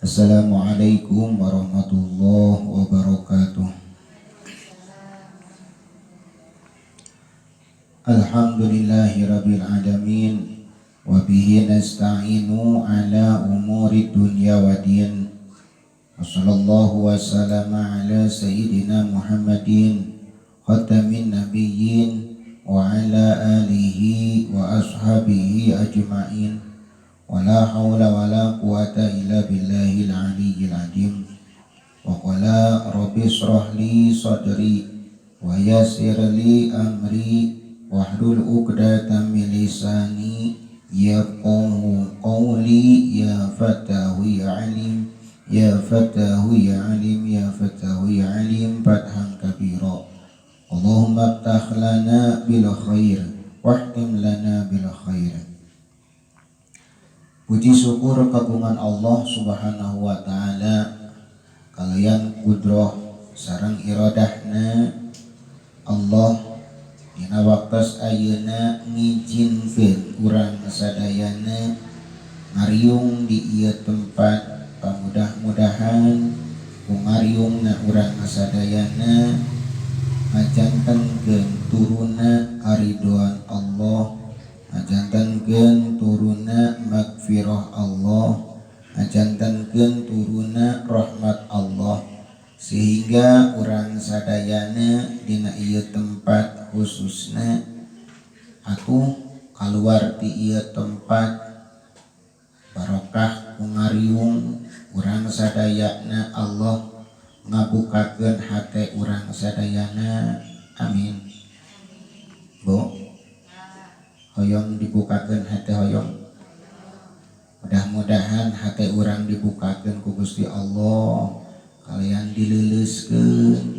Assalamualaikum warahmatullahi wabarakatuh. Alhamdulillahi rabbil alamin, wa bihi nasta'inu ala umuri dunya wa din. Wa sallallahu wa sallama ala sayyidina Muhammadin khatamin nabiyyin wa ala alihi wa ashabihi ajma'in. Wa la hawla wa la quwata illa billahil aliyyil azim. Wa qala rabbi israh li sadri wa yassir li amri wahlul 'uqdatam min lisani yafqahu qawli. Ya fatahu ya alim, ya fatahu ya alim, ya fatahu ya alim, fathan kabira. Allahumma ftah lana bil khair wahtim lana bil khair. Puji syukur kagungan Allah Subhanahu wa Ta'ala, kalayan kudroh sareng iradahna Allah dina waktos ayeuna ngijinkeun urang sadayana ngariung di ieu tempat. Pamudah-mudahan ku ngariungna urang sadayana ngajantenkeun turuna karidoan Allah, ngajantenkeun turuna magfirah Allah, ngajantenkeun turuna rahmat Allah, sehingga urang sadayana dina ieu tempat khususna atuh kaluar ti ieu tempat barokah ku ngariung urang sadayana Allah ngabukakeun hate urang sadayana. Amin. Bu, hoyong dibukakeun hate? Hoyong? Mudah-mudahan hate urang dibukakeun ku Gusti Allah, kalayan dileuleuskeun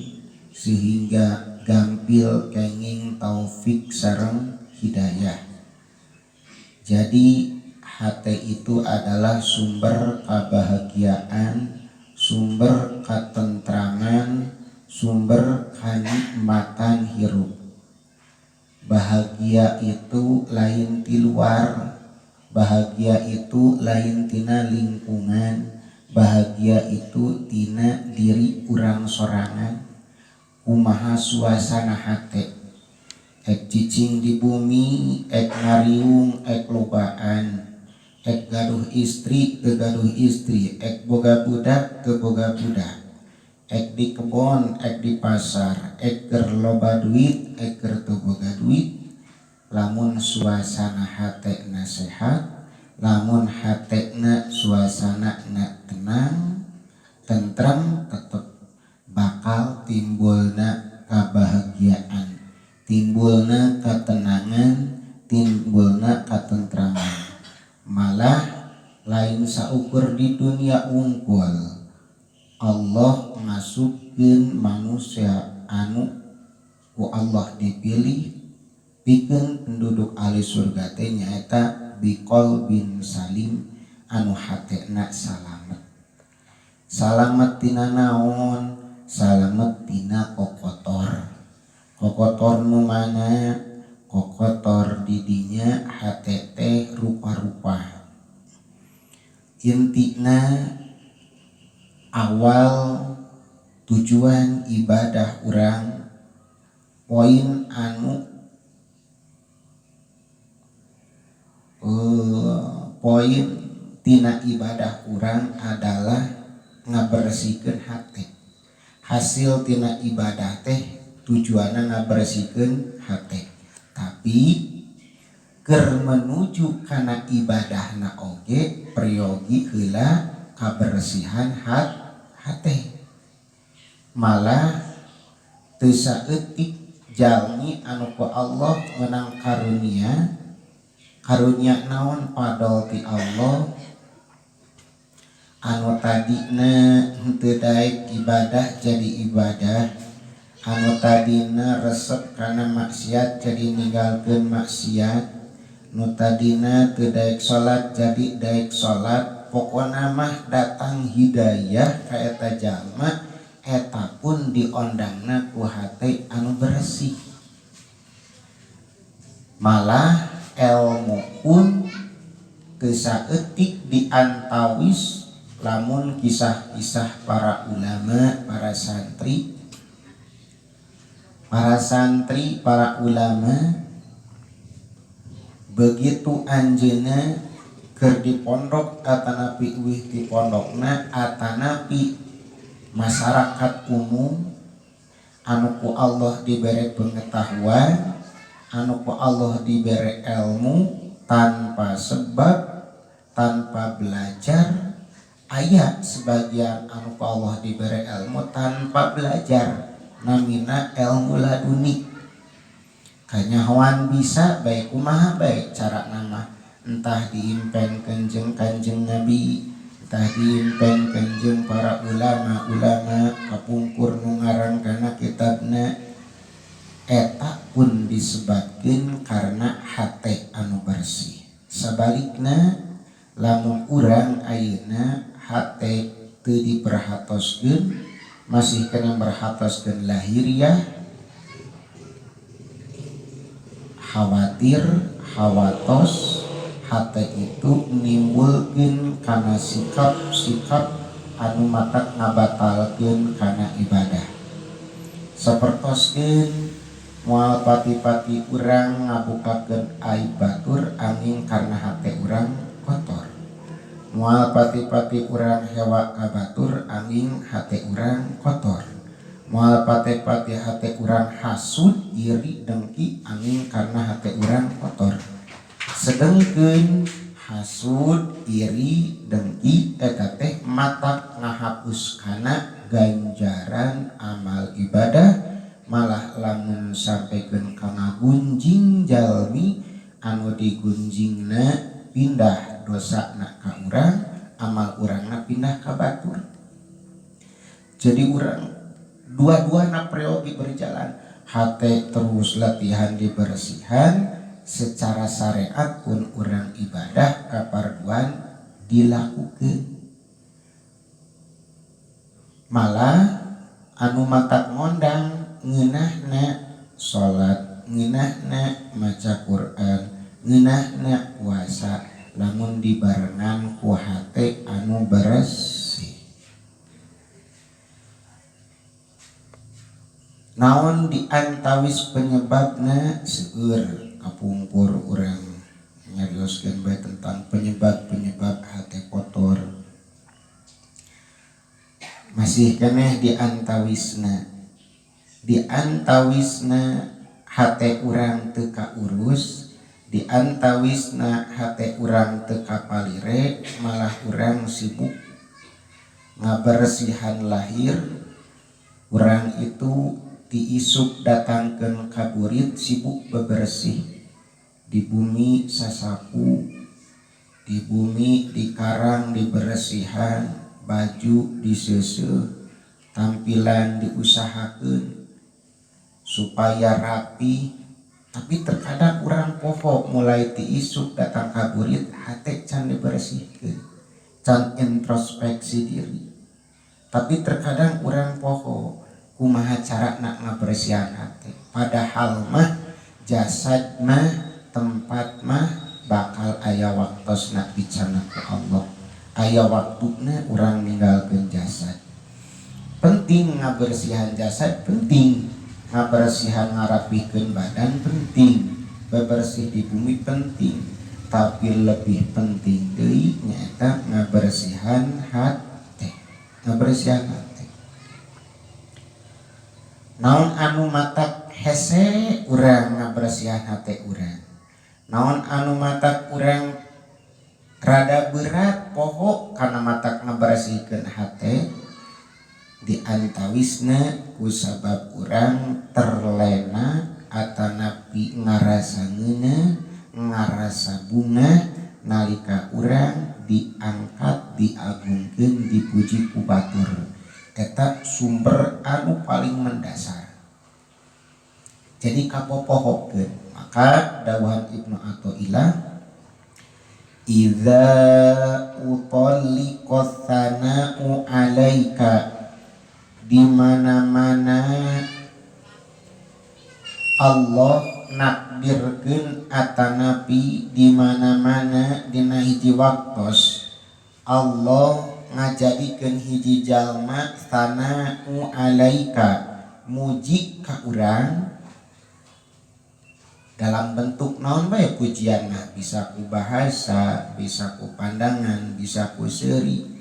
sehingga gampil kenging taufik sareng hidayah. Jadi hati itu adalah sumber kebahagiaan, sumber ketentraman, sumber kenikmatan hirup. Bahagia itu lain di luar, bahagia itu lain tina lingkungan, bahagia itu tina diri urang sorangan. Kumaha suasana hate, ek cicing di bumi, ek ngariung, ek lobaan, ek gaduh istri, teu gaduh istri, ek boga budak, teu boga budak, ek di kebon, ek di pasar, ek keur loba duit, ek keur teu boga duit, lamun suasana hatena sehat, lamun hatena suasana na tenang, tentrem, tetep bakal timbulna kebahagiaan, timbulna ketenangan, timbulna ketentraman. Malah lain saukur di dunia wungkul, Allah ngasupkeun manusia anu ku Allah dipilih pikeun penduduk ahli surga teh nyaeta biqolbin salim, anu hatena salamet. Salamet tina naon? Salamet tina kokotor. Kokotor nu mana? Kokotor didinya hate teh rupa-rupa. Intina awal tujuan ibadah urang, poin anu poin tina ibadah urang adalah ngabersihkeun hate. Hasil tina ibadah teh tujuanna ngabersihkeun hate, tapi keur menuju kana ibadahna oge peryogi heula kabersihan hate. Malah teu saeutik jalmi anu ku Allah menang karunia. Karunia naon? Fadol ti Allah. Anu tadina henteu daek ibadah jadi ibadah, anu tadina resep kana maksiat jadi ninggalkeun maksiat, nu tadina teu daek salat jadi daek salat. Pokona mah datang hidayah ka eta jalma, eta pun diondangna ku hate anu bersih. Malah ilmu pun teu saeutik diantawis. Lamun kisah-kisah para ulama, para santri, para santri, para ulama, begitu anjeunna keur di pondok atanapi uih di pondokna atanapi masyarakat umum anu ku Allah diberi pengetahuan, anu ku Allah diberi ilmu tanpa sebab, tanpa belajar. Aya sebagian anu ku Allah diberi ilmu tanpa belajar, namina ilmu laduni. Kanyahoan bisa baik kumaha baik cara nama, entah diimpenkeun jeung Kanjeng Nabi, entah diimpenkeun jeung para ulama-ulama kapungkur nu ngarang kana kitabna, eta pun disebabkeun karena hate anu bersih. Sabalikna lamun urang ayeuna hate teu diperhatoskeun, masih kena merhatoskeun lahiriah, khawatir, khawatos, hate itu nimbulkeun kana sikap-sikap anu matak ngabatalkeun kana ibadah. Sapertoskeun moal pati-pati urang ngabukakeun aib batur angin karena hate urang kotor. Moal pati-pati urang hewa ka batur angin hate urang kotor. Moal pati-pati hate urang hasud, iri, dengki angin karena hate urang kotor. Sedengkeun hasud, iri, dengki eta teh matak ngahapus kana ganjaran amal ibadah, malah lamun sampaikan ka ngagunjing jalmi anu digunjingna pindah dosana ka urang, amal urangna pindah ka batur. Jadi urang dua-duana priyogi berjalan, hate terus latihan dibersihan secara syariat pun urang ibadah kaparduan dilakukan. Malah anu matak ngondang ngeunahna salat, ngeunahna maca Quran, ngeunahna puasa lamun dibarengan ku hate anu bersih. Naon diantawis penyebabna? Seueur kapungkur urang nyarioskeun bae tentang penyebab-penyebab hate kotor. Masih keneh diantawisna. Diantawisna hate urang teu kaurus, diantawisna hate urang teu kapalire, malah urang sibuk ngabersihan lahir. Urang itu diisuk datangkeun ka burit sibuk bebersih, di bumi sasapu, di bumi di karang dibersihan, baju diseuseuh, tampilan diusahakeun supaya rapi. Tapi terkadang urang poho mulai tiisuk datang ka burit hate can dibersihkeun, can introspeksi diri. Tapi terkadang urang poho kumaha cara nak ngabersihan hate, padahal mah jasad mah tempat mah bakal aya waktosna dicana ku Allah, aya waktuna urang ninggalkeun jasad. Penting ngabersihan jasad, penting ngabersihan ngarapihkeun badan, penting bebersih di bumi penting, tapi lebih penting deui nyaeta ngabersihan hate. Ngabersihan hate naon anu matak hese urang ngabersihan hate urang, naon anu matak urang rada berat poho kana matak ngabersihkeun hate, diantawisna ku sabab urang terlena atanapi ngarasa ngeunah, ngarasa bunga nalika urang diangkat, diagungkeun, dipuji ku batur. Eta sumber anu paling mendasar. Jadi kapopohokeun. Maka dawuhan Ibnu Athaillah, idza utalliqat thana'u alaika, di mana-mana Allah nakdirkeun atanapi di mana-mana dina hiji waktos Allah ngajadikeun hiji jalma tsana'u alaika muji ka urang dalam bentuk naon bae pujian mah, bisa ku bahasa, bisa ku pandangan, bisa ku seuri.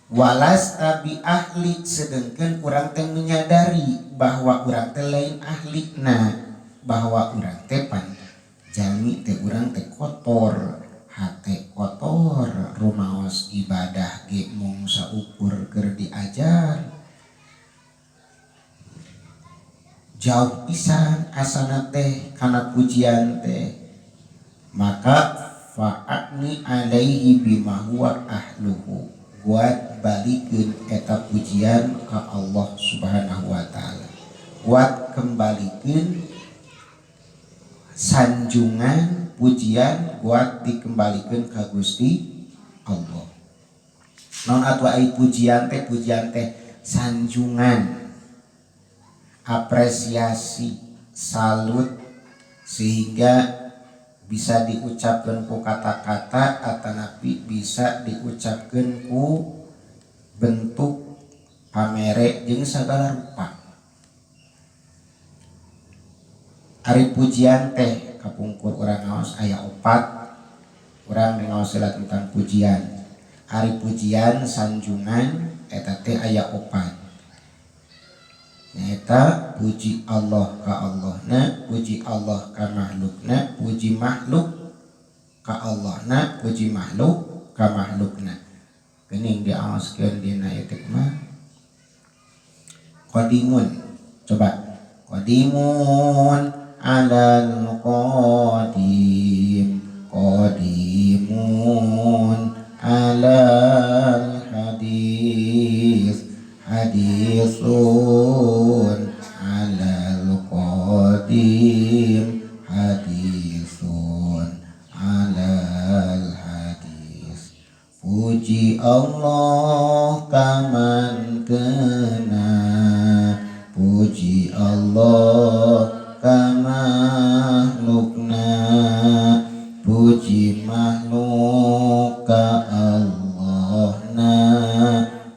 Walasta bi ahli, sedangkan urang teh menyadari bahwa urang teh lain ahli, nah bahwa urang teh pan jalmi teh, urang teh kotor, hate kotor, rumaos ibadah ge mung saukur keur diajar, jauh pisan asana teh kana pujian teh. Maka fa'atni alaihi bima huwa ahluhu, buat balikeun eta pujian ka Allah Subhanahu wa taala, buat kembalikeun sanjungan pujian, buat dikembalikan ka Gusti Allah. Naon atuh ai pujian teh? Pujian teh sanjungan, apresiasi, salut, sehingga bisa diucapkan ku kata-kata atanapi bisa diucapkan ku bentuk pamere jeung segala rupa. Ari pujian teh kapungkur urang ngaos aya opat, urang ngaos heula tentang pujian. Ari pujian sanjungan eta teh aya opat, nyaeta puji Allah ka Allahna, puji Allah ka makhlukna, puji makhluk ka Allahna, puji makhluk ka makhlukna. Geuning diaoskeun dina ieu teh mah qadimun. Coba qadimun alal qadim, qadimun alal hadis, hadisun alal qadim, hadisun alal hadis. Puji Allah kaman kena, puji Allah ka makhlukna, puji makhluk ka Allahna,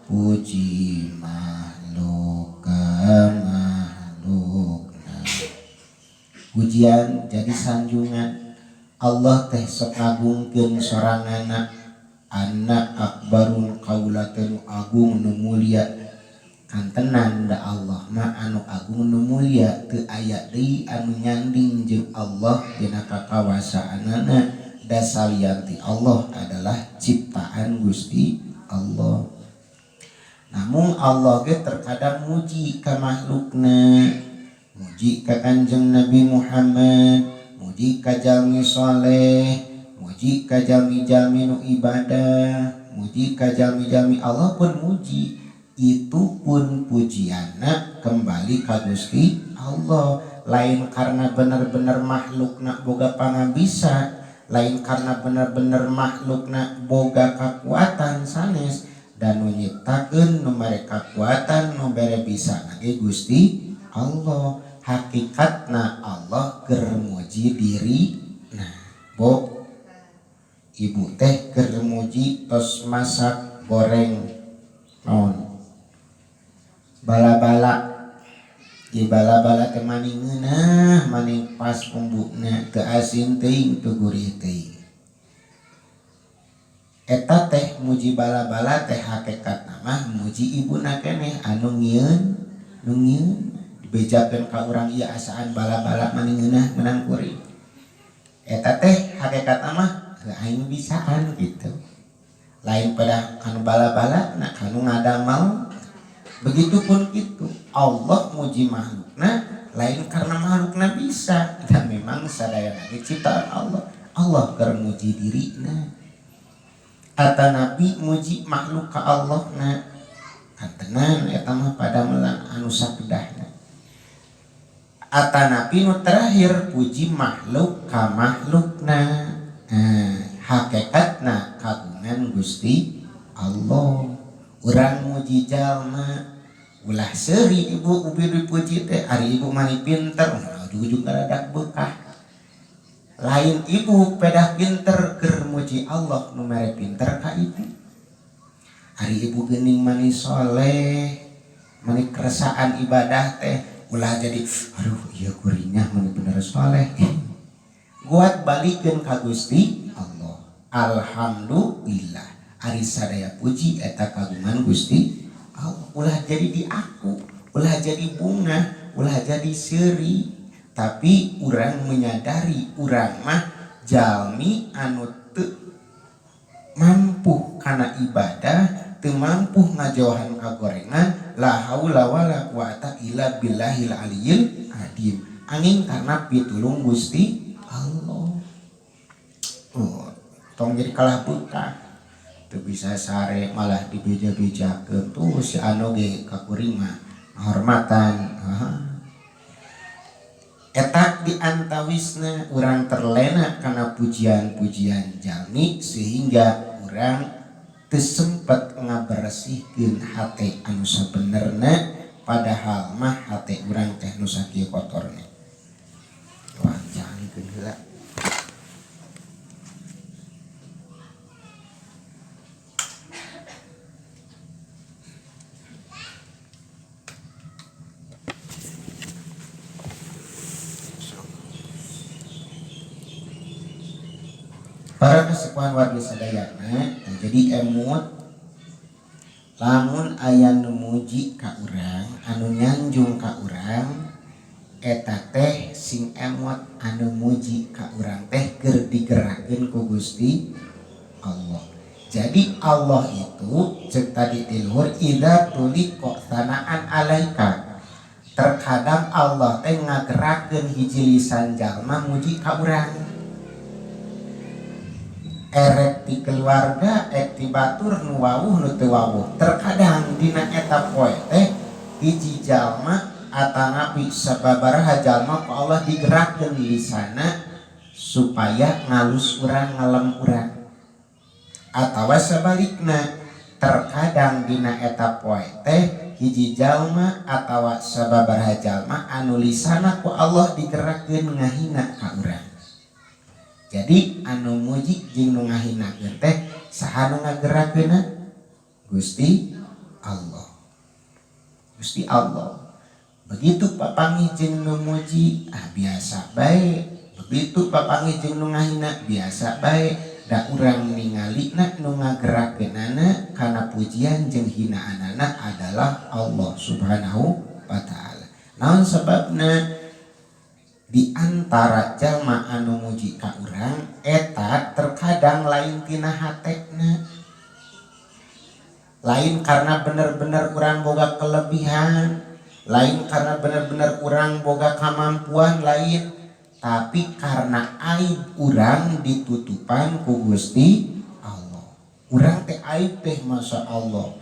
puji makhluk ka makhlukna. Pujian jadi sanjungan. Allah teh sok ngagungkeun soranganna, anak akbarun kaula teh nu agung nu mulia. Kantenan da Allah mah anu agung nu mulia, teu aya deui anu nyanding jeung Allah dina kakawasaanana, da salian ti Allah adalah ciptaan Gusti Allah. Namun Allah ge terkadang muji ka makhlukna, muji ka Kanjeng Nabi Muhammad, muji ka jalmi soleh, muji ka jalmi-jalmi nu ibadah, muji ka jalmi-jalmi, Allah pun muji. Itu pun pujianna kembali ka Gusti Allah, lain karena benar-benar makhlukna boga pangabisa, lain karena benar-benar makhlukna boga kekuatan, sanes. Dan nu nyiptakeun, nu mere kakuatan, nu bere bisa ge Gusti Allah. Hakikatna Allah keur muji diri. Nah, bo, ibu teh keur muji tos masak goreng naon, bala-bala. Di bala-bala teh maning ngeunah, maning pas bumbuna, teu asin teuing, teu gurih teuing. Eta teh muji bala-bala teh hakikatna mah muji ibuna keneh anu ngieun, nu ngieun dibejakeun ka urang ieu asaan bala-bala maning ngeunah meunang kuring. Eta teh hakikatna mah heuh aing bisaan gitu, lain pada kanu bala-bala nah kanu ngadamal. Begitupun itu Allah muji makhlukna lain karena makhlukna bisa, dan memang sadayana ge ciptaan Allah. Allah keur muji dirina. Atanapi muji makhluk ka Allahna, kantenan eta mah padamelan anu sakedahna. Atanapi nu terakhir puji makhluk ka makhlukna. Nah, hakikatna kagungan Gusti Allah. Urang muji jalma ulah seuri, ibu ubi dipuji teh, ari ibu mani pinter ujug-ujug ngaradak bekah. Lain ibu pedah pinter keur muji Allah nu mere pinter ka ibu. Ari ibu geuning mani soleh, mani keresaan ibadah teh ulah jadi aduh ieu kuringah mani bener soleh. Guat balikeun ka Gusti Allah. Alhamdulillah. Ari sadaya puji eta kagungan Gusti Allah. Ulah jadi diaku, ulah jadi bunga, ulah jadi seuri. Tapi urang menyadari urang mah jalmi anu teu mampu kana ibadah, teu mampu ngajauhan kagorengan, la haula wala quwata illa billahil aliyil adim. Angin karena pitulung Gusti Allah. Oh, tong jadi kalah buka. Teu bisa sare malah dibeja-bejakeun tuh si anu ge ka kuring mah hormatan. Eta di antawisna urang terlena karena pujian-pujian jalmi sehingga urang teu sempet ngabersihkeun hate anu sabenerna padahal mah hate urang teh nu sakieu kotorna. Wah, jangkeun heula. Para kesepuhan warga sadayana, nah, jadi emut lamun aya nu muji ka urang, anu nyanjung ka urang, eta teh sing emut anu muji ka urang teh keur digerakkeun ku Gusti Allah. Jadi Allah itu cek tadi di luhur idza tuliqa sanaan alaika. Terkadang Allah teh ngagerakeun hiji lisan jalma muji ka urang. Erek di keluarga, erek di batur nu wawuh nu teu wawuh. Terkadang dina eta poe teh hiji jalma atanapi sababaraha jalma ku Allah digerakkeun lisana supaya ngalus urang ngalem urang. Atawa sebalikna terkadang dina eta poe teh hiji jalma atawa sababaraha jalma anu lisana ku Allah digerakkeun ngahina ka urang. Jadi anu muji jeung nu ngahinakeun teh saha nu ngagerakeunna? Gusti Allah. Gusti Allah. Begitu papanggih jeung nu muji, ah biasa bae. Begitu papanggih jeung nu ngahina, biasa bae. Da urang ningalina nu ngagerakeunana kana pujian jeung hinaanana adalah Allah Subhanahu wa taala. Naon sebabna? Di antara jalma anu muji ka urang eta terkadang lain tina hatekna, lain karena bener-bener urang boga kelebihan, lain karena bener-bener urang boga kemampuan lain, tapi karena aib urang ditutupan ku Gusti Allah. Urang teh aib teh Masya Allah.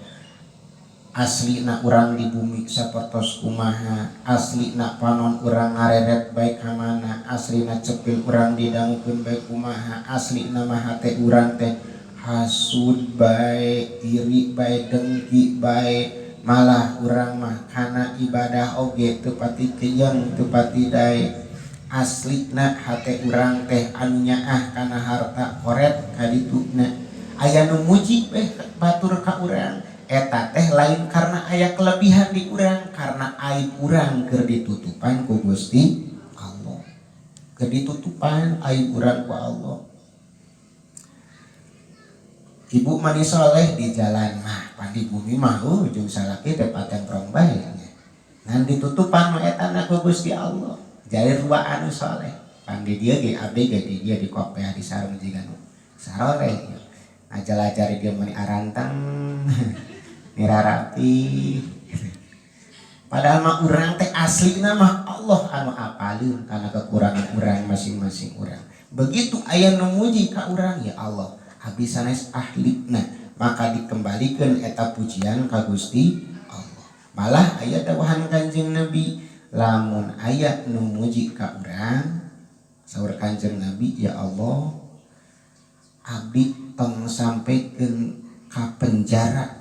Aslina urang di bumi sapertos kumaha, aslina panon urang ngareret bae ka mana, aslina cepil urang didangukeun bae kumaha, aslina mah hate urang teh hasud bae, iri bae, dengki bae, malah urang mah kana ibadah oge teu pati kejeng, teu pati dae. Aslina hate urang teh anu nyaah kana harta koret ka dituna. Aya nu muji beh batur ka urang. Eta teh lain karena aya kelebihan di urang, karena aib urang keur ditutupan ku Gusti Allah. Keur ditutupan aib urang ku Allah. Ibu mani soleh di jalan mah, pan di bumi mah jeung salaki teh patemprong bae. Ngan ditutupan mah eta na ku Gusti Allah. Jadi rua anu soleh. Pan di dieu ge abdi ge di dieu di kopeah di sarung jiga nu saroleh. Ajar-ajari dia mani arantang. Nirarapi. Padahal mah urang teh aslina mah Allah anu apaleun kana kekurangan urang masing-masing urang. Begitu aya nu muji ka urang, ya Allah, abdi sanes ahlina, maka dikembalikeun eta pujian ka Gusti Allah. Malah aya dawuhan Kanjeng Nabi, lamun aya nu muji ka urang, saur Kanjeng Nabi, ya Allah, abdi tong sampikeun ka penjara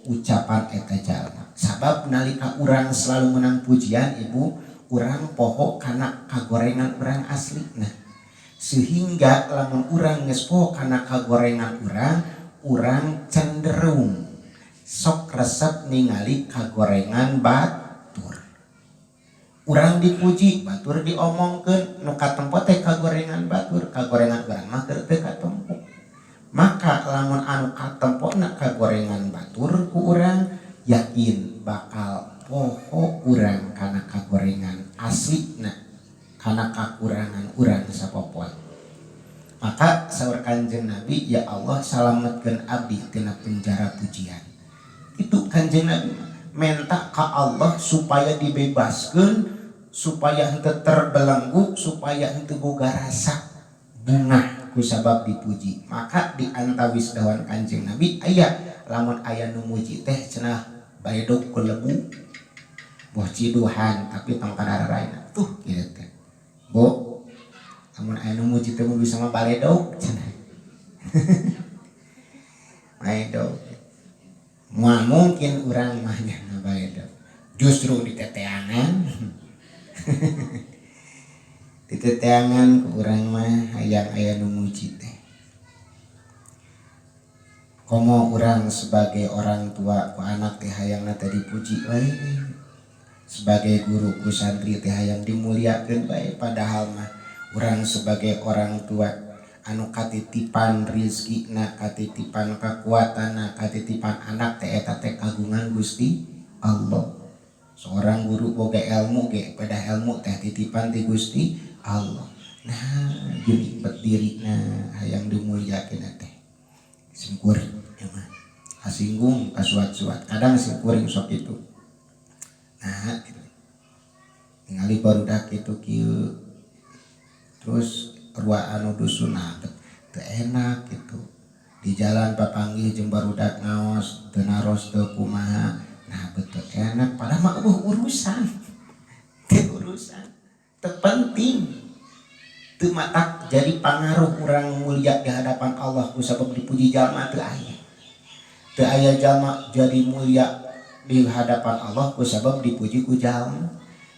ucapan eta jalma. Sabab nalika urang selalu menang pujian ibu, urang poho kana kagorengan urang aslina. Sehingga lamun urang geus poho kana kagorengan urang, urang cenderung sok resep ningali kagorengan batur. Urang dipuji, batur diomongkeun, nu katempo teh kagorengan batur, kagorengan urang mah teu katempo. Maka lamun anu katempona kagorengan batur ku urang, yakin bakal poho urang kana kagorengan aslina, kana kakurangan urang sapopoe. Maka saur Kanjeng Nabi, "Ya Allah, salametkeun abdi tina penjara pujian." Itu Kanjeng Nabi menta ka Allah supaya dibebaskeun, supaya henteu terbelenggu, supaya henteu boga rasa bungah ku sabab dipuji. Maka di antawis dawuhan Kanjeng Nabi aya, lamun aya nu muji teh cenah baledog ku lebu, boh ciduhan tapi tong kana tuh kitu teh. Bo, lamun aya nu muji teh bisa mah baledog cenah. Baledog. Moal mungkin urang mah nya baledog. Justru diteteangan. Diteteangan ku urang mah hayang aya nu muji teh. Komo urang sebagai orang tua ku anak teh hayangna teh dipuji wae. Sebagai guru ku santri teh hayang dimuliakeun bae, padahal mah urang sebagai orang tua anu katitipan rizkina, katitipan kekuatanna, katitipan anak teh eta teh kagungan Gusti Allah. Seorang guru boga ilmu ge, pada ilmu teh titipan ti Gusti Allah. Nah, gini berdiri, nah hayang dimuliakeun teh. Simkuring ya mah. Kasinggung, kasuat-suat. Kadang simkuring sok itu. Nah, gitu. Ningali barudak kitu kieu. Terus rua anu dusun, nah teu enak gitu. Di jalan papanggih jeung barudak ngaos, teu naros teu kumaha. Nah, betul enak padahal mah euweuh urusan. Teu urusan. Teu penting. Teu matak jadi pangaruh urang mulia di hadapan Allah ku sabab dipuji jalma, teu aya. Teu aya jalma jadi mulia di hadapan Allah ku sabab dipuji ku jalma.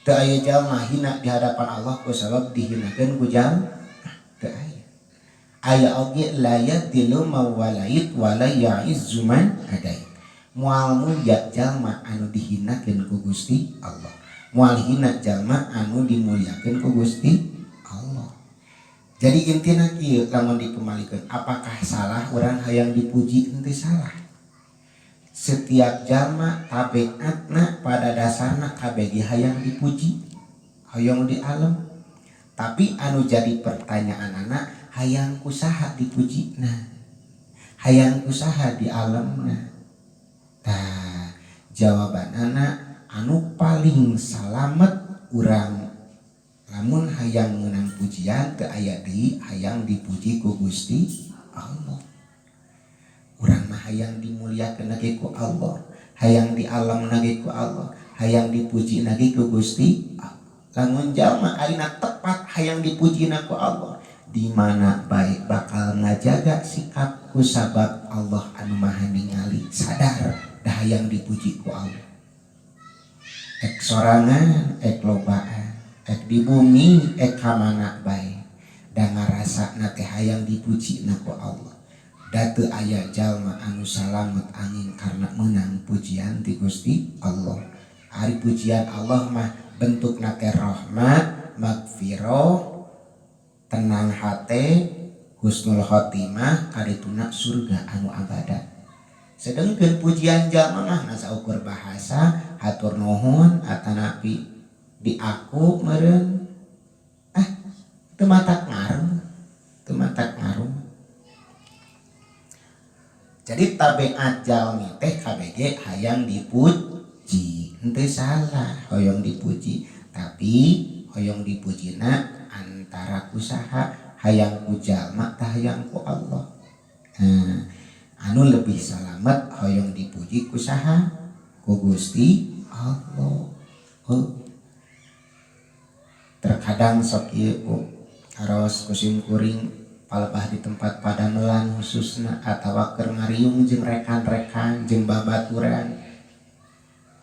Teu aya jalma hina di hadapan Allah ku sabab dihinakeun ku jalma. Teu aya. Aya oge la yadzillu man walait wa la ya'izzu man adait. Moal mulia jalma anu dihinakeun ku Gusti Allah. Moal hina jalma anu dimuliakeun ku Gusti Allah. Jadi intina kieu, lamun dikembalikan, apakah salah orang hayang dipuji? Henteu salah. Setiap jalma tabiatna pada dasarna KBG hayang dipuji, hayang di alam. Tapi anu jadi pertanyaan anak, hayang kusaha dipuji, nah hayang kusaha di alam? Nah, tah jawaban anak anu paling salamet, urang lamun hayang menang pujian teu aya deui, hayang dipuji ku Gusti Allah. Urang mah hayang dimuliakeun ge ku Allah, hayang di alam ge ku Allah, hayang dipuji ge ku Gusti Allah. Lamun jalma ayeuna tepat hayang dipuji ku Allah, di mana baik bakal ngajaga sikap ku sabab Allah anu maha ningali, sadar dah hayang dipuji ku Allah. Ek sorangan, ek lobaan, ek di bumi, ek kamana bae, da ngarasa na teh hayang dipuji na ku Allah. Da teu aya jalma anu salamet angin karena menang pujian ti Gusti Allah. Ari pujian Allah mah bentukna teh rahmat, magfirah, tenang hate, husnul khotimah, karituna surga anu abada. Sedangkan pujian jalma mah ngan saukur bahasa hatur nuhun atanapi diaku meureun, ah teu matak ngaruh, teu matak ngaruh. Jadi tabiat jalmi teh KBG hayang dipuji, henteu salah hoyong dipuji, tapi hoyong dipujina antara kusaha, hayang ku jalma tah hayang ku Allah? Nah, anu lebih salamet hoyong dipuji kusaha? Ku Gusti Allah. Oh. Terkadang sok ieu, Bu, aros kusim kuring palebah di tempat padamelan khususna atawa keur ngariung jeung rekan-rekan jeung babaturan,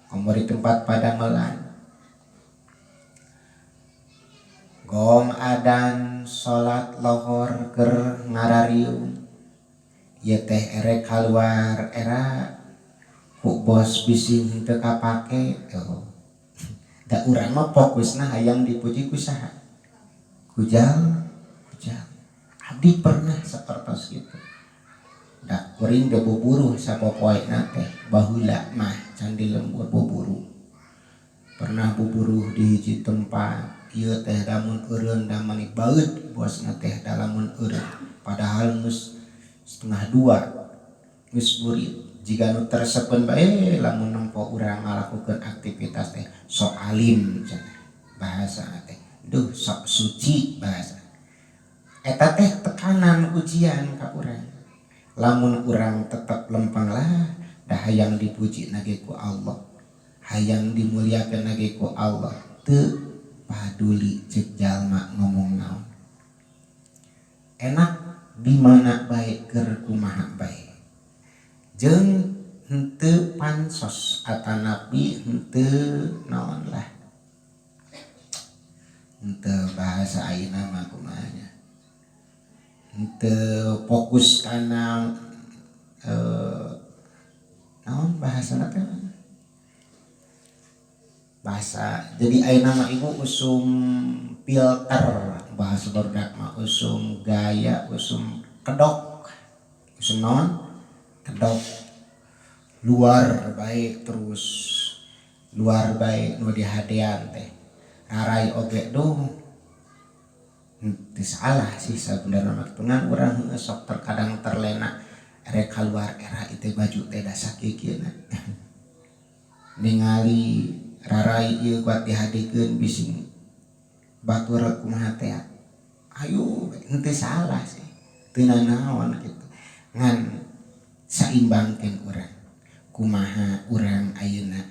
komo di tempat padamelan, gong adan. jam salat lohor keur ngarariung ieu teh erek kaluar era ku bos bisi henteu kapake oh. Da urang mah fokusna hayang dipuji ku saha? Ku jal. Abdi pernah sapertos kitu. Da kuring ge buburuh sapopoena teh baheula mah can di lembur buburuh. Pernah buburuh di hiji tempat ieu teh lamun eureun da mani baeud bosna teh da lamun eureun padahal geus 1:30 geus burit. Jiga nu tersepeun bae lamun nempo urang ngalakukeun aktivitas teh sok alim cenah bahasa teh. Duh sok suci bahasa. Eta teh tekanan ujian ka urang. Lamun urang tetep lempeng lah da hayang dipuji na ge ku Allah. Hayang dimuliakeun na ge ku Allah. Teu paduli ceuk jalma ngomong naon. Enak di mana bae keur kumaha bae. Jeung henteu pansos atanapi henteu naon lah. Henteu bahasa ayeuna mah kumaha nya. Henteu fokus kana naon bahasana teh bahasa jadi ayeuna mah ibu usum filter bahasa barudak mah usum gaya usum kedok usum naon kedok luar baik terus luar baik nu dihadean teh rarai oge duh teu salah sih sabenerna mah ngan urang heueuh sok terkadang terlena erek kaluar era ieu baju teh da sakieu-kieuna ningali rarai ieu kuat dihadekeun bising batur kumaha teh ayo henteu salah sih teu nanaon kitu ngan saimbangkeun urang kumaha urang ayeuna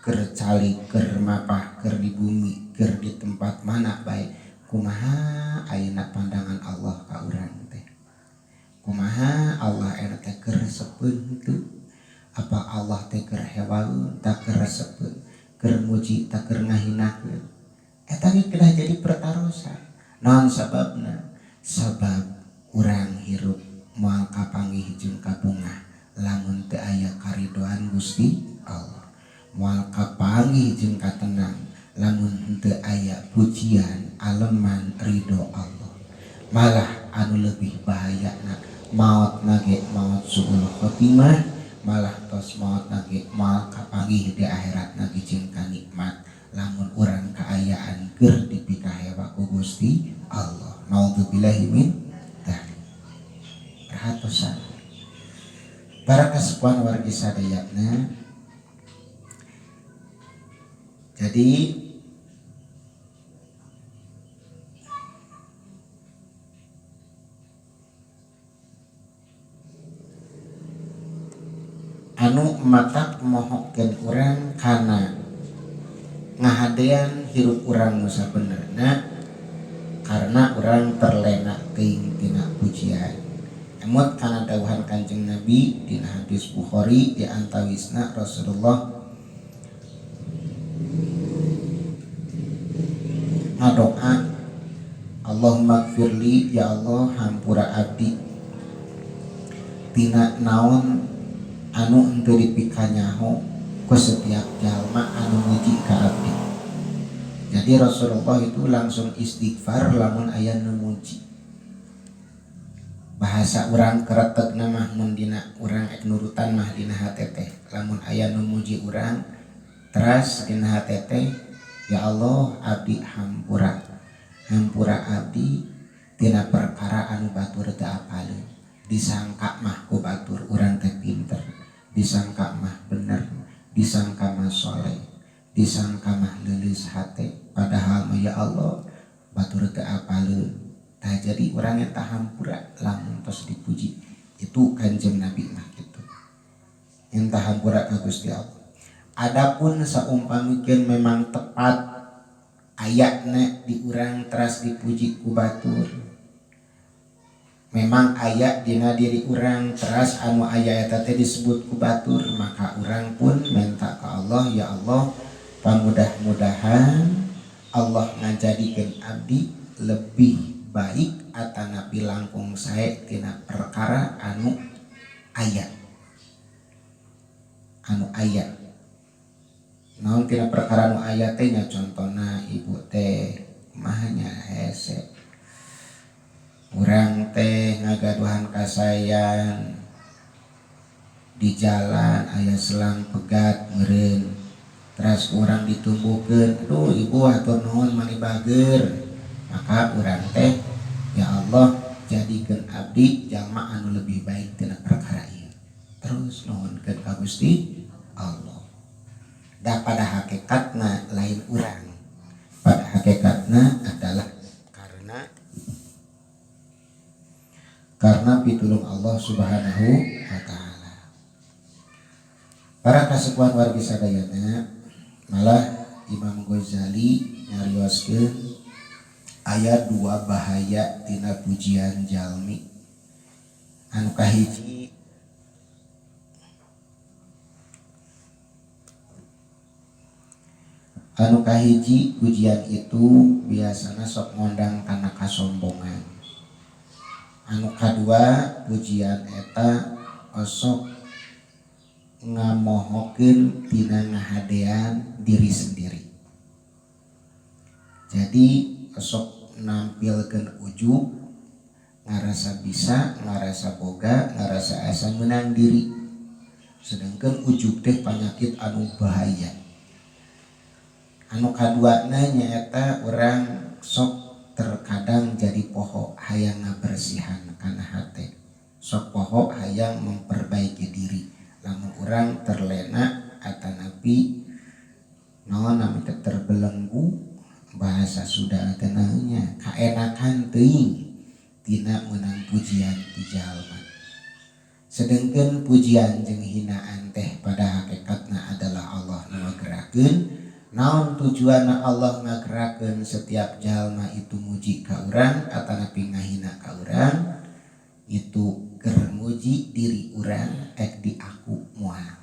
keur calik keur mapah keur di bumi keur di tempat mana bae kumaha ayeuna pandangan Allah ka urang teh kumaha Allah eta teh keur resepeun henteu apa Allah teh keur hewaeun tah keur resepeun keur muji tah keur ngahinakeun eta ge kedah jadi pertarosan naon sababna sabab urang hirup moal kapanggih jeung kabungah lamun teu aya karidoan Gusti Allah moal kapanggih jeung katenang lamun henteu aya pujian aleman ridho Allah malah anu lebih bahayana maot nage maot suul khotimah malah tos maot nage moal kapanggih di akhirat nage jeung kanikmat lamun urang kaayaan keur dipikahewa ku Gusti Allah naudzubillahi min dzalik. Perhatosan para kasepuhan wargi sadayana. Jadi anu matak mohokeun urang kana ngahadean hirup urang nu sabenerna karena urang terlena teuing tina pujian. Emot kana dawuhan Kanjeng Nabi dina hadis Bukhari di antawisna Rasulullah ngadoa Allahumma gfirli ya Allah hampura abdi tina naon anu henteu dipikanyaho ku setiap jalma anu muji ka abdi. Jadi Rasulullah itu langsung istighfar lamun aya nu muji. Bahasa urang keretegna mah mun dina urang ek nurutan mah dina hate teh lamun aya nu muji urang teras dina hate teh ya Allah abdi hampura hampura abdi tina perkara anu batur teu apaleun disangka mah ku batur urang teh pinter disangka mah bener disangka mah soleh disangka mah leuleus hate padahal mah ya Allah batur teu apaleun. Tah jadi urang eta hampura lamun tos dipuji itu Kanjeng Nabi mah kitu entah hampura ka Gusti Allah. Adapun saumpamikeun memang tepat ayatna di urang teras dipuji ku batur memang aya dina diri urang teras anu aya eta teh disebut ku batur maka urang pun minta ka Allah ya Allah pamudah-mudahan Allah ngajadikeun abdi lebih baik atanapi langkung sae tina perkara anu aya. Anu aya. Naon tina perkara anu aya teh nya contona ibu teh kumaha nya hese. Urang teh ngagaduhan kasayan di jalan aya selang pegat meureun teras urang ditumbuhkeun, aduh ibu hatur nuhun mani bager. Maka urang teh ya Allah jadikeun abdi jalma anu lebih baik tina perkara ieu. Terus nuhunkeun ka Gusti Allah. Da pada hakikatna lain urang. Pada hakikatna adalah karena pitulung Allah Subhanahu wa taala. Para kasepuhan wargi sadayana, malah Imam Ghazali nyarioskeun aya dua bahaya tina pujian jalmi. Anu kahiji pujian itu biasana sok ngondang kana kasombongan. Anu kadua pujian eta osok ngamohokeun tina ngahadean diri sendiri. Jadi osok nampilkeun ujub, ngarasa bisa, ngarasa boga, ngarasa asa menang diri. Sedangkan ujub teh panyakit anu bahaya. Anu kaduana nyaeta urang sok terkadang jadi poho hayang ngabersihan kana hate. Sok poho hayang memperbaiki diri. Lamun urang terlena atanapi naon nami teh terbelenggu bahasa Sunda teh naonnya kaenakan teuing tina meunang pujian ti jalma. Sedengkeun pujian jeung hinaan teh pada hakikatna adalah Allah nu ngagerakeun. Naon tujuanna Allah ngagerakeun setiap jalma itu muji ka urang atanapi ngahina ka urang itu keur muji diri urang ek diaku moal.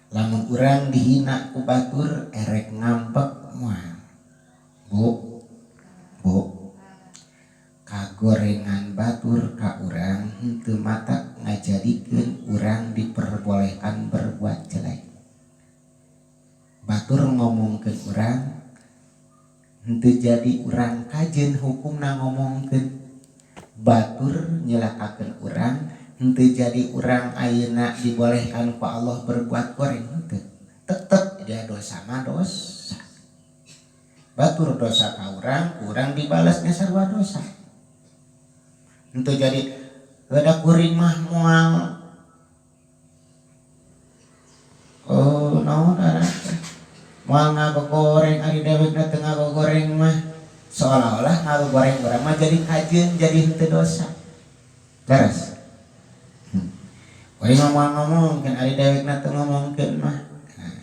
Lamun urang dihina ku batur erek ngambek moal. Bu, bu, kagorengan batur ka urang henteu matak ngajadikeun urang diperbolehkan berbuat jelek. Batur ngomongkeun urang henteu jadi urang kajeun hukumna ngomongkeun. Batur nyelakakeun urang henteu jadi urang ayeuna dibolehkan ku Allah berbuat goreng henteu. Tetep dia dosa mah dosa. Batur dosa ka urang, urang dibalasnya sarua dosa. Henteu jadi da kuring mah moal. Oh, naon arah moal ngagogoreng ari dewekna teu ngagogoreng mah seolah-olah ngagogoreng urang mah jadi kajeun jadi henteu dosa. Leres. Kuring mah moal ngomongkeun ari dewekna teu ngomongkeun mah. Nah,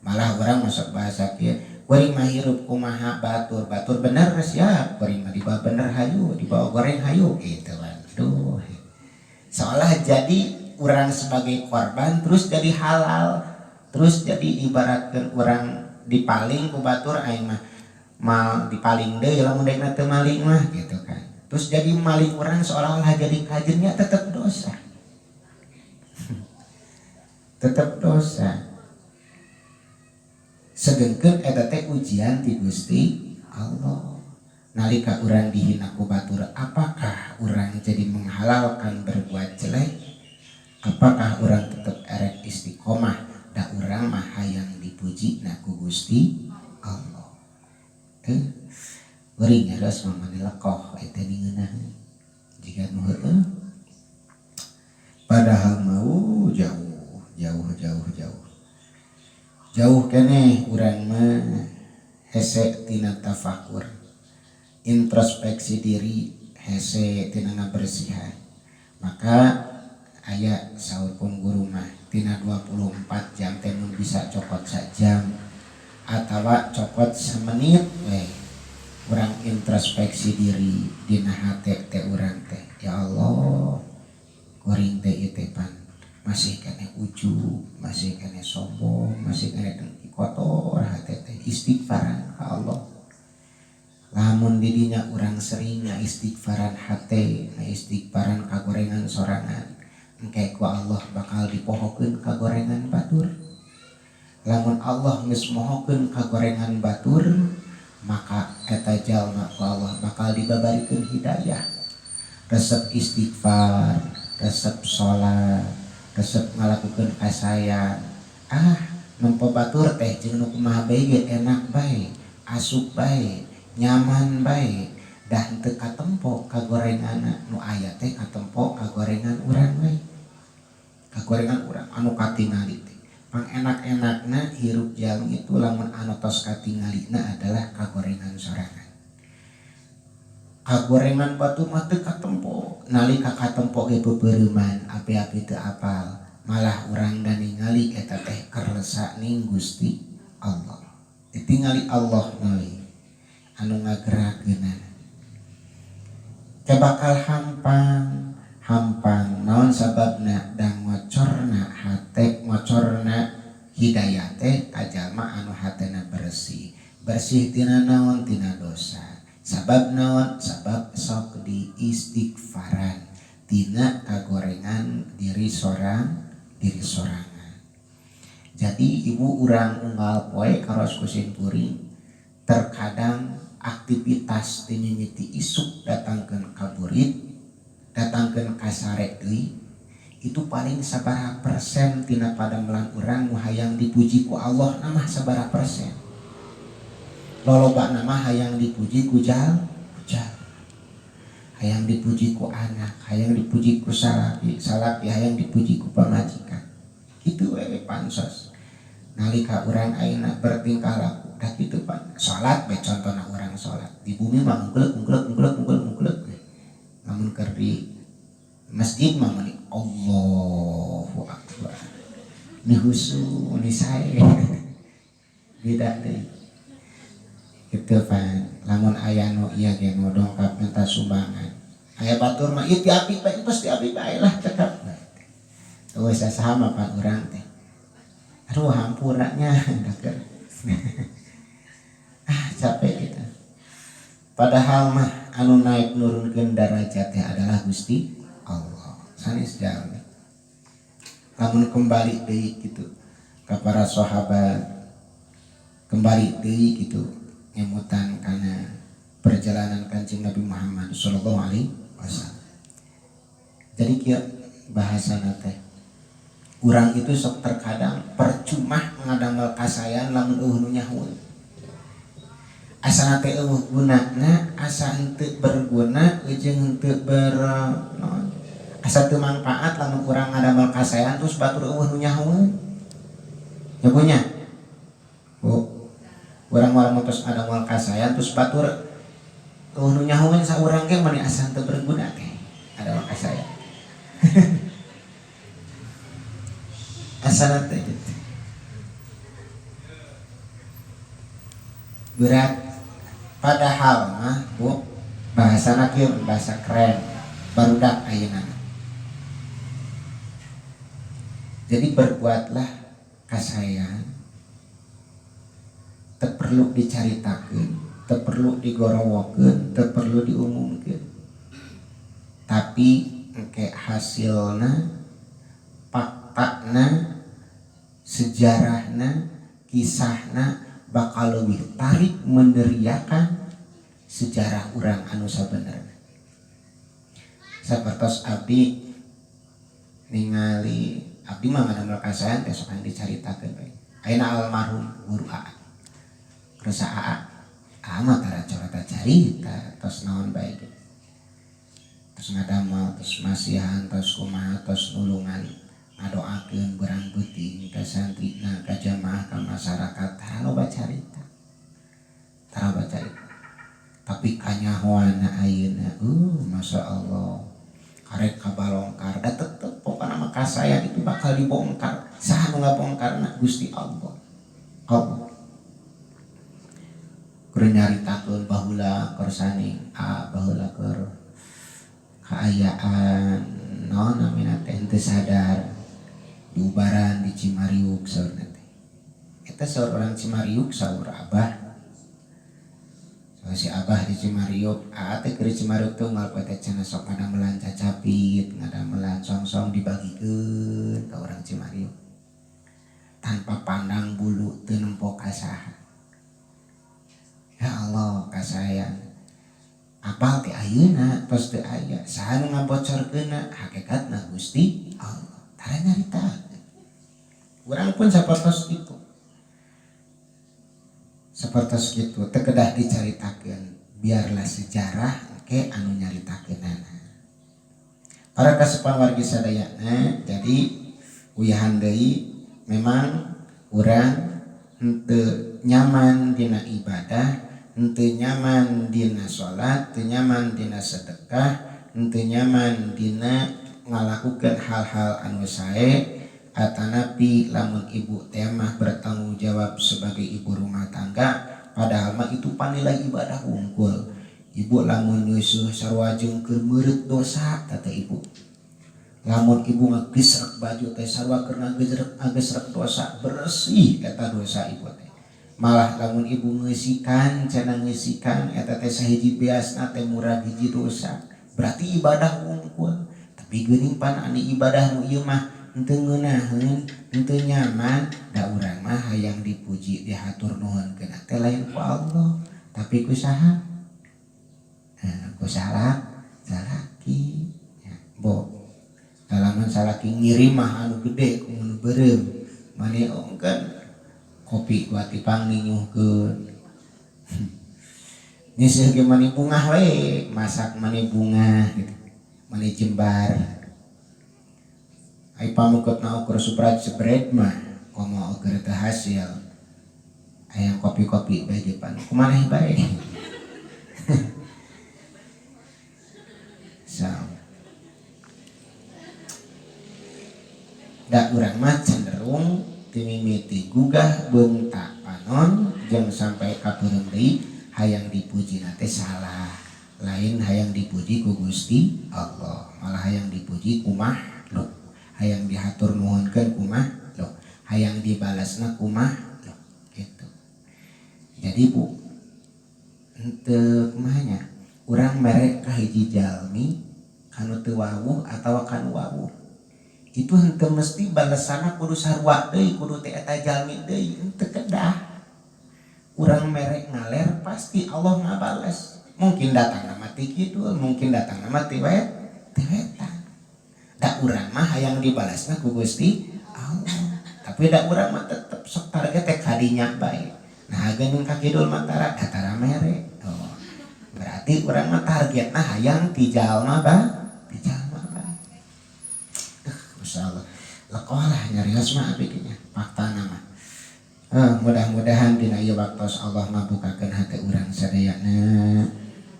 malah urang masuk bahasa kieu, kuring mah hirup kumaha batur, batur bener siap, kuring mah dibawa bener hayu, dibawa goreng hayu gitu kan. Aduh. Seolah jadi urang sebagai korban terus jadi halal, terus jadi ibaratkeun urang dipaling ku batur aing mah mal dipaling deui lamun dekna teu maling mah gitu kan. Terus jadi maling urang seolah-olah jadi kajennya tetep dosa. Tetep dosa. Sedengkeun eta teh ujian ti Gusti Allah. Nalika urang dihina ku batur, apakah urang jadi menghalalkan berbuat jelek? Apakah urang tetep erek istiqomah? Da urang mah hayang dipuji na ku Gusti Allah. Geuring nyareus mah mani lekoh eta ningeunah. Jiga nu heueuh. Padahal mau jauh, jauh, jauh, jauh. Jauh keneh urang mah hese tina tafakur. Introspeksi diri hese tina ngabersihan. Maka aya saur pun guru mah tina 24 jam teh mun bisa cokot sajam atawa cokot semenit we urang introspeksi diri dina hate teh urang teh ya Allah kuring teh ieu teh pan masih keneh ujub, masih keneh sombong, masih keneh dengki kotor hate teh istighfaran ka Allah. Lamun Lamun didinya urang sering ngaistighfaran hate, ngaistighfaran kagorengan sorangan, engke ku Allah bakal dipohokeun kagorengan batur. Lamun Allah geus mohokeun kagorengan batur, maka eta jalma ku Allah bakal dibabarikeun hidayah. Resep istighfar, resep salat, resep ngalakukeun kasayan. Ah, nempo batur teh jeung nu kumaha bae ge enak bae, asup bae, nyaman bae, dah henteu katempo kagorenganna nu aya teh katempo kagorengan urang we. Kagorengan urang anu katingali teh. Pang enak-enakna hirup jalmi itu lamun anu tos katingalina adalah kagorengan sorangan. Kagorengan batur mah teu katempo, nalika katempo ge peupeureuman api-api teu apal, malah urang da ningali eta teh kersa ning Gusti Allah. Ditingali Allah we anu ngagerakeunana. Ke bakal hampang, hampang naon sababna da ngocorna hate, ngocorna hidayah teh ka jalma anu hatena bersih. Bersih tina naon? Tina dosa. Sabab naon? Sabab sok diistighfaran tina kagorengan diri sorang, diri sorangan. Jadi ibu urang unggal poe karos kusin puring, terkadang aktivitas timimiti isuk datangkeun ka burit, datangkeun ka sare deui, itu paling sabaraha persen tina padamelan urang nu hayang dipuji ku Allah mah sabaraha persen. Loloba nama hayang dipuji ku jal, hayang dipuji ku anak, hayang dipuji ku salaki, salaki hayang dipuji ku pamajikan. Kitu we pansos. Nalika urang ayeuna bertingkah laku dah kitu pan. Salat we contona urang salat. Di bumi mah ungkeulek ungkeulek ungkeulek ungkeulek ungkeulek. Lamun keur di masjid mah meuni Allahu Akbar. Ni husu, ni sae. Beda deui. Gitu pan, lamun aya nu ieu ge nu dongkap minta sumbangan. Aya batur mah ieu ti api bae, tos ti api bae lah cekap. Eueuh saha mah pan urang teh. Aduh hampura nya daker. Ah capek kita. Padahal mah anu naik nurunkeun darajat teh adalah Gusti Allah. Sanes jalmi. Lamun kembali deui kitu ka para sahabat, kembali deui kitu ngemutan kana perjalanan Kanjeng Nabi Muhammad sallallahu alaihi wasallam. Jadi kieu bahasana teh, urang itu sok terkadang percuma ngadamel kasayan lamun eueuh nu nyaho. Asana teh eueuh gunana, asa henteu berguna jeung henteu ber naon, asa teu mangpaat lamun urang ngadamel kasayan terus batur eueuh nu nyaho. Nya punya. Bu, urang mah lamun tos ngadamel kasayan terus batur eueuh nu nyahoeun saurang ge mani asa henteu berguna teh ngadamel kasayan. Asana teh gitu. Berat. Padahal mah bu, bahasana kieu bahasa keren barudak ayeuna. Jadi berbuatlah kasayan, teu perlu dicaritakeun, teu perlu digorowokeun, teu perlu diumumkeun. Tapi engke hasilna, faktana, sejarahna, kisahna bakal leuwih tarik meneriakan sejarah urang anu sabenerna. Sapertos abdi ningali abdi mah ngadamel kasayan teh sok hayang dicaritakeun we. Ayeuna almarhum guru AA. Resa AA. AA mah tara corota carita tos naon bae ge. Tos ngadamel, tos masihan, tos kumaha, tos nulungan ngadoakeun berang beuting ka santrina, ka jamaah, ka masyarakat, tara loba carita. Tara loba carita. Tapi kanyahoana ayeuna, Masya Allah. Karek kabalongkar, da tetep pokona mah kasayan itu bakal dibongkar. Saha nu ngabongkarna? Gusti Allah. Allah. Keur nyaritakeun baheula keur saning, baheula keur kaayaan naon namina teh henteu sadar. Diubaran di Cimariuk saurna teh. Eta saur orang Cimariuk, saur abah. Si Abah di Cimariuk, aa teh keur Cimariuk teh unggal poe teh cenah sok ngadamelan cacapit, ngadamelan songsong dibagikeun ka urang Cimariuk. Tanpa pandang bulu teu nempo ka saha. Ya Allah kasayang. Apal teh ayeuna tos teu aya, saha nu ngabocorkeunna hakikatna Gusti Allah. Tara nyaritakeun. Urang pun sapertos kitu. Sapertos kitu teu kedah dicaritakeun, biarlah sejarah engke anu nyaritakeunana. Para kasepuhan wargi sadayana, jadi uyahan deui memang urang henteu nyaman dina ibadah, henteu nyaman dina salat, teu nyaman dina sedekah, henteu nyaman dina ngalakukeun hal-hal anu sae. Atanapi lamun ibu teh mah bertanggung jawab sebagai ibu rumah tangga, padahal mah itu panilai ibadah wungkul. Ibu lamun nyusuh sarua jeung keur meureut dosa tata ibu. Lamun ibu ngagesrek baju teh sarua keur ngagesrek dosa, bersih eta dosa ibu teh. Malah lamun ibu ngeusikan, cenah ngeusikan eta teh sahiji beasna teh murag hiji dosa. Berarti ibadah wungkul. Tapi geuning pan anu ibadah nu ieu mah henteu ngeunaheun, henteu nyaman, da urang mah hayang dipuji dihatur nuhunkeun teh lain ku Allah, tapi ku saha? Ku salaki. Ya, bo. Lamun salaki ngirim mah anu gede ku nu beureum, mani ongkeun kopi dua tipang ninyuhkeun. Nyeuseun ge mani bungah we, masak mani bungah gitu. Mani jembar. Ai pamuketna ukur suprat spread mah komo ukur teu hasil. Hayang kopi-kopi bae di pan kumaneh bae. So. Da urang mah cenderung timimiti gugah beunta panon jeung sampai ka peureum deui hayang dipujina teh salah. Lain hayang dipuji ku Gusti Allah, malah hayang dipuji ku makhluk. Hayang dihatur nuhunkeun ku makhluk, hayang dibalasna ku makhluk gitu. Jadi bu, henteu kumaha nya, urang mere ka hiji jalmi kanu teu wawuh atawa kanu wawuh. Itu henteu mesti balesana kudu sarua deui, kudu teh eta jalmi deui, henteu kedah. Urang mere ngaler pasti Allah ngabales. Mungkin datangna mah ti kidul, mungkin datangna mah ti wetan. Da urang mah hayang dibalasna ku Gusti Allah. Tapi da urang mah tetep sok target teh kadinya bae. Nah geuning ka kidul mah tara, da tara mere. Oh. Berarti urang mah targetna hayang ti jalma ba, ti jalma bae. Masyaallah. Lekoh lah nyarios mah abi nya, faktana mah. Mudah-mudahan dina ieu waktos Allah ngabukakeun hate urang sadayana.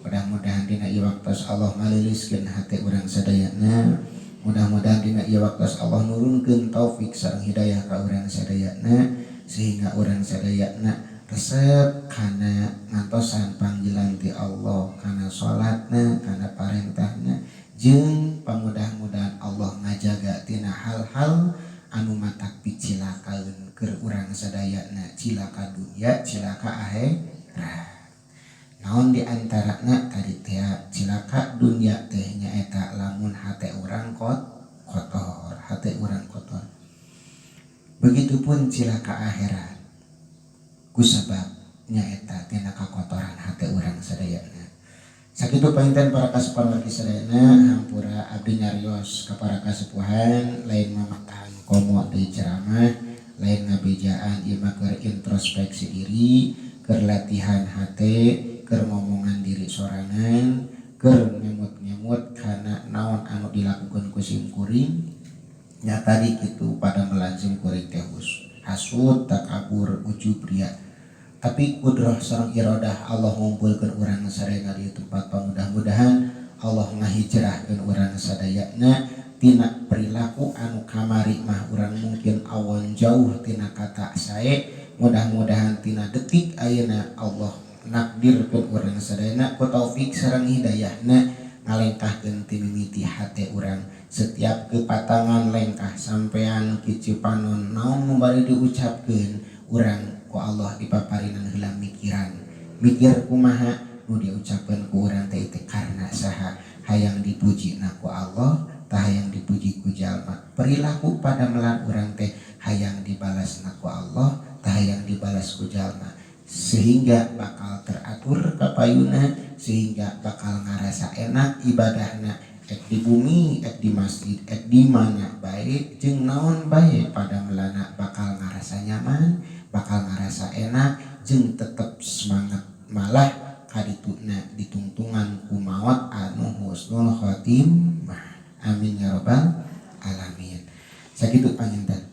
Mudah-mudahan dina ieu waktos Allah ngaleuleuskeun hate urang sadayana. Mudah-mudahan dina ieu waktos Allah nurunkeun taufik sareng hidayah ka urang sadayana sehingga urang sadayana resep kana ngantosan panggilan ti Allah, kana salatna, kana parentahna, jeung pamudah-mudahan Allah ngajaga tina hal-hal anu matak picilakaeun keur urang sadayana, cilaka dunya, cilaka akhirat. Naon di antarana tadi teh cilaka dunya teh nyaeta lamun hate urang kotor, hate urang kotor. Begitupun cilaka akhirat kusabab nyaeta tina kakotoran hate urang sadayana. Sakitu panginten para kasepuhan wargi sadayana, hampura abdi nyarios ka para kasepuhan lain mamatahan komo deui ceramah, lain ngabejaan ieu mah keur introspeksi diri, keur latihan hate, keur ngomongan diri sorangan, keur ngemut-ngemut kana naon anu dilakukeun ku sim kuring. Nya tadi kitu pada melan sim kuring teh hasud, takabur, ujub, ria. Tapi kudrah sareng iradah Allah ngumpulkeun urang sadayana di tempat pamudah-mudahan Allah ngahijrahkeun urang sadayana tina perilaku anu kamari mah urang mungkin awon jauh tina kata sae. Mudah-mudahan tina detik ayeuna Allah nakdirkeun urang sadayana ku taufik sareng hidayahna ngalengkahkeun ti mimiti hate urang. Setiap kepatangan lengkah sampean kicu panon naon nu bari diucapkeun urang ku Allah dipaparinan heula mikiran. Mikir kumaha Nu diucapkeun ku urang teh teh karena saha? Hayang dipuji na ku Allah tah hayang dipuji ku jalma? Perilaku padamelan urang teh hayang dibalas na ku Allah tah hayang dibalas ku jalma? Sehingga bakal teratur kapayuna, sehingga bakal ngarasa enak ibadahna, ek di bumi, ek di masjid, ek di mana bae, jeung naon bae padamelanna bakal ngarasa nyaman, bakal ngarasa enak, jeung tetep semangat. Malah kadituna ditungtungan ku maot anu husnul khotimah. Amin ya robbal alamin. Sakitu panginten.